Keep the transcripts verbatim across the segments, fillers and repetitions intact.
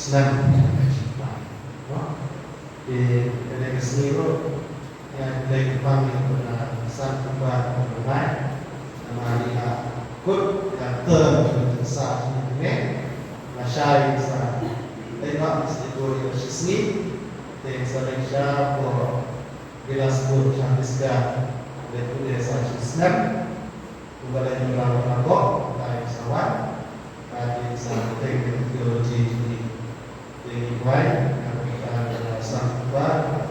Snem. Te kane ka sngi ruh, ïa, dei ka pang ïa ka San Kpa Kpa Rai. Namar ïa kut ïa ka term jong ka sa jong kane. Nga shai sa, dei ba sa ïa ka sngi. Te sa leit sha ko Bilaspur, Chhattisgarh. Dei pule sa shi snem. Kumba la ïa, la wan, la bok, la ïa sa wan. Ka dei sa kyrteng theology jong, jong i Blai, ka kyrteng San Kpa,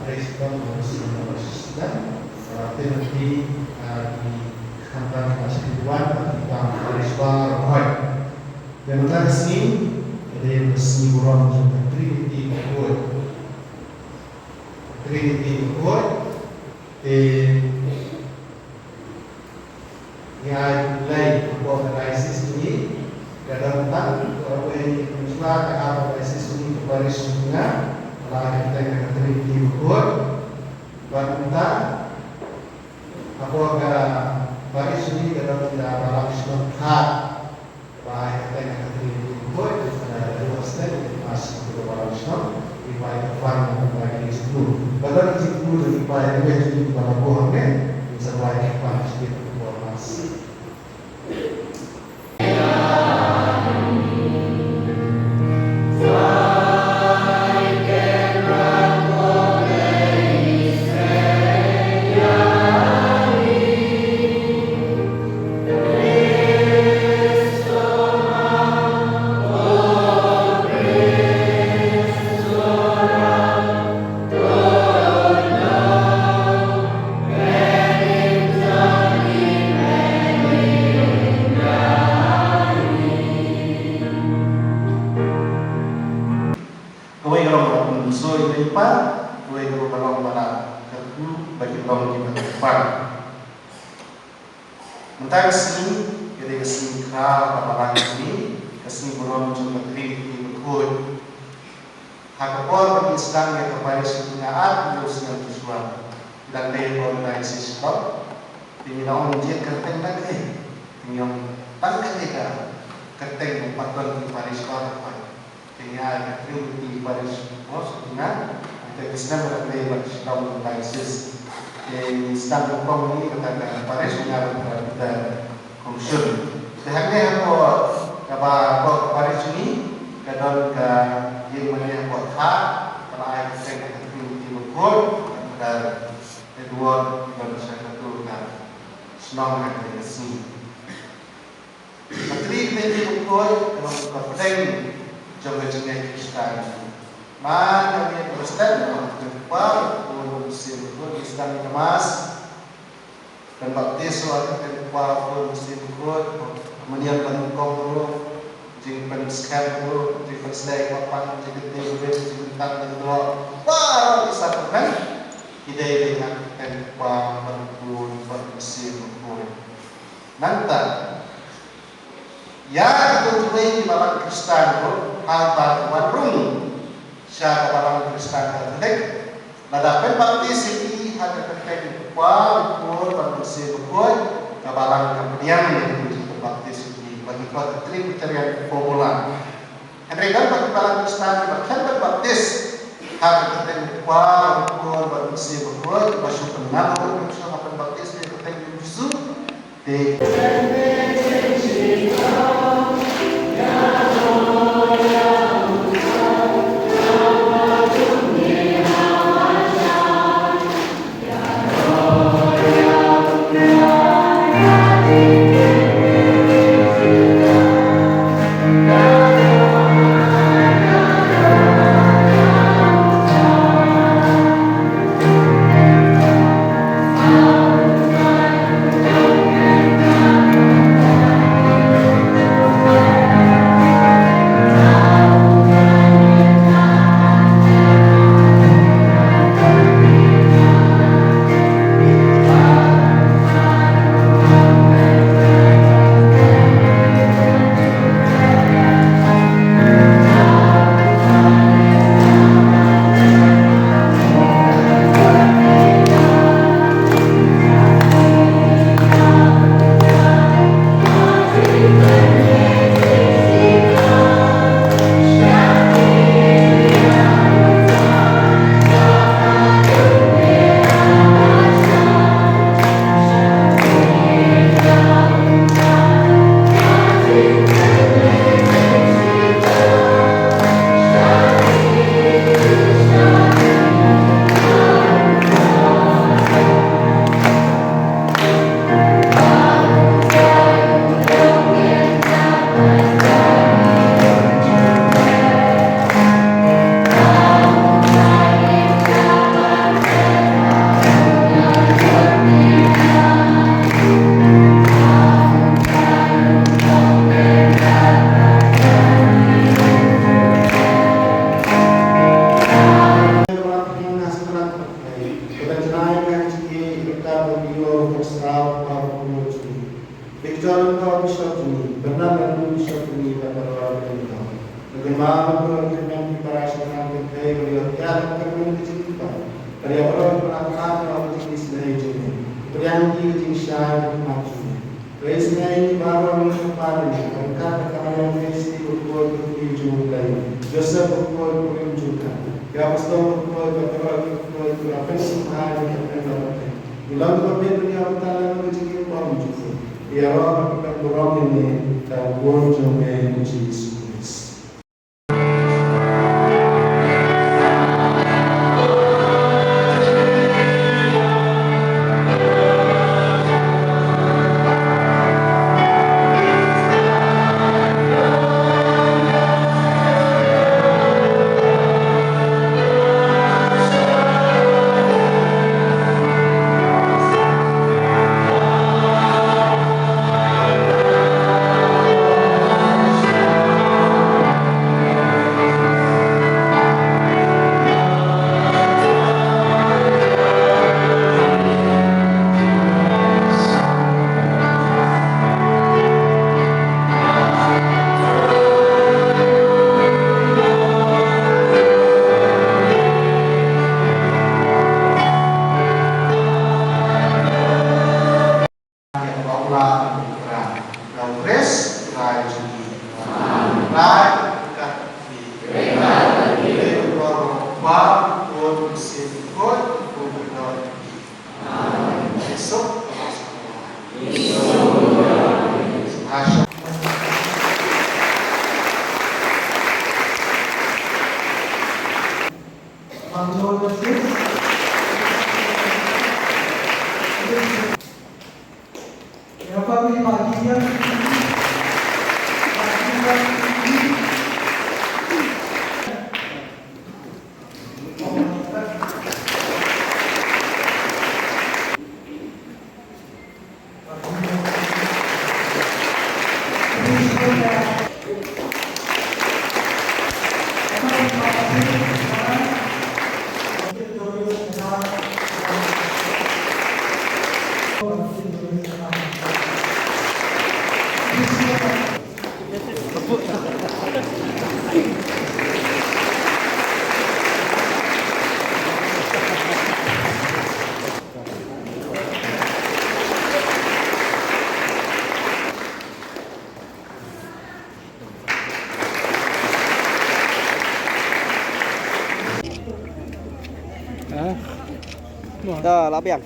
Praise God, Muslim Christian. Sa Timothy, ka dei khamtam ka shi wan, ka dei pang Parish Bar hoi. Te mynta ka sngi, ka dei ka sngi burom jong ka Trinity Bakhuid. Trinity Bakhuid. Te ngi ai khublei hapoh ka diocese jong ngi, ka don tang kawei ka mynshuwa ka ha ka diocese jong ngi, ka parish jong nga, ka la ai kyrteng ka Trinity Bakhuid. Bad mynta hapoh ka parish jong ngi ka don ka balang shnong khat. Ba ai kyrteng ka Trinity Bakhuid, ka dei ka Protestant, ka Mass, ka balang shnong, ki pai ka kwan, ka pai ka jingthmu. Ba don ka jingthmu jong ki pai ka jingthmu ba la buh hangne, ki sa pai ka kwan, ka jingthmu ka Mass. Kawei ka long ba la pynsoi ïa i pa, kawei ka long ba la kyrkhu ba ki long kiba kyrpang. Mynta ka sngi, ka dei ka sngi khraw ka balang jong ngi, ka sngi burom jong ka Trinity Bakhuid. Ha ka por ba ngi sdang ïa ka parish, nga at ngi sdang shuwa. Dang dei ba ngi dang sdang shuwa. Te ngi la ong jied kyrteng na kaei. Te ngi ong tang kaei ka kyrteng ba pat don ki parish baroh. Te ngi ai ka Trinity Parish Mosque nga. Te ki snem ba dei ba sdang diocese. Te ngi sdang nyngkong ngi kata ka parish nga ba kata Kongshun. Te hangne hapoh kaba hapoh ka parish ngi ka don ka ïing mane hapoh thah, ka la ai kyrteng ka Trinity Bakhuid, ka Edward, ka don sha katu ka shnong ha kane ka sngi. Ka Trinity Bakhuid ka long ka pdeng jong ka jingngeit Khristan. Man ka Protestant ka long ka Kpa, Khun, Mynsiem Bakhuid, ngi sdang ïa ka Mass. Pynbaptis ha ka kyrteng Kpa, Khun, Mynsiem Bakhuid, mynnin ba nyngkong ruh, jingpynskhem ruh, jingpynsleh ïa ka pang, jingkyntiew rit, jingpyntat lyngdoh, baroh ki sakrament ki dei dei ha ka kyrteng Kpa, Khun, Mynsiem Bakhuid. Nangta ïa kito kiwei ki balang Khristan ruh, haba ki wan rung sha ka balang Khristan Katholik, lada pynbaptis ïa ki ha ka kyrteng u Kpa, u Khun bad u Mynsiem Bakhuid, ka balang ka pdiang ïa ki jingpynbaptis ïa ki, ba ngi khot ka Trinitarian formula. Hynrei don bad ki balang Khristan kiba khlem pynbaptis ha ka kyrteng u Kpa, u Khun bad u Mynsiem Bakhuid, ba shu pynngam ruh, shu pynbaptis ha ka kyrteng u Jisu. Bernard Ranu Shokri ka Parwar Kento. Bagaimana pun kami para syaitan kita yang dia tiada kami di sini. Pada orang pernah kami orang di sini sendiri juga. Beriang di sini syai mati. Praise me, baron ni pare ni, berkat ka Mariam Kristi, berkuat berkuat jumlah. Joseph berkuat berkuat juga. Ya apostol berkuat berkuat berkuat berkuat. Ulang berkuat dunia utara yang berjingkir pom juga. Ya roh berkuat berkuat ini, dan berkuat jumlah Yesus Kristus. Ïa ka bok la ka Trai. Nga u Khrist, Trai jong ngi. Trai ka ngi. Trai ka ngi. Trai ka ngi. Trai ka ngi. Amen. Amen. Dah lah biang.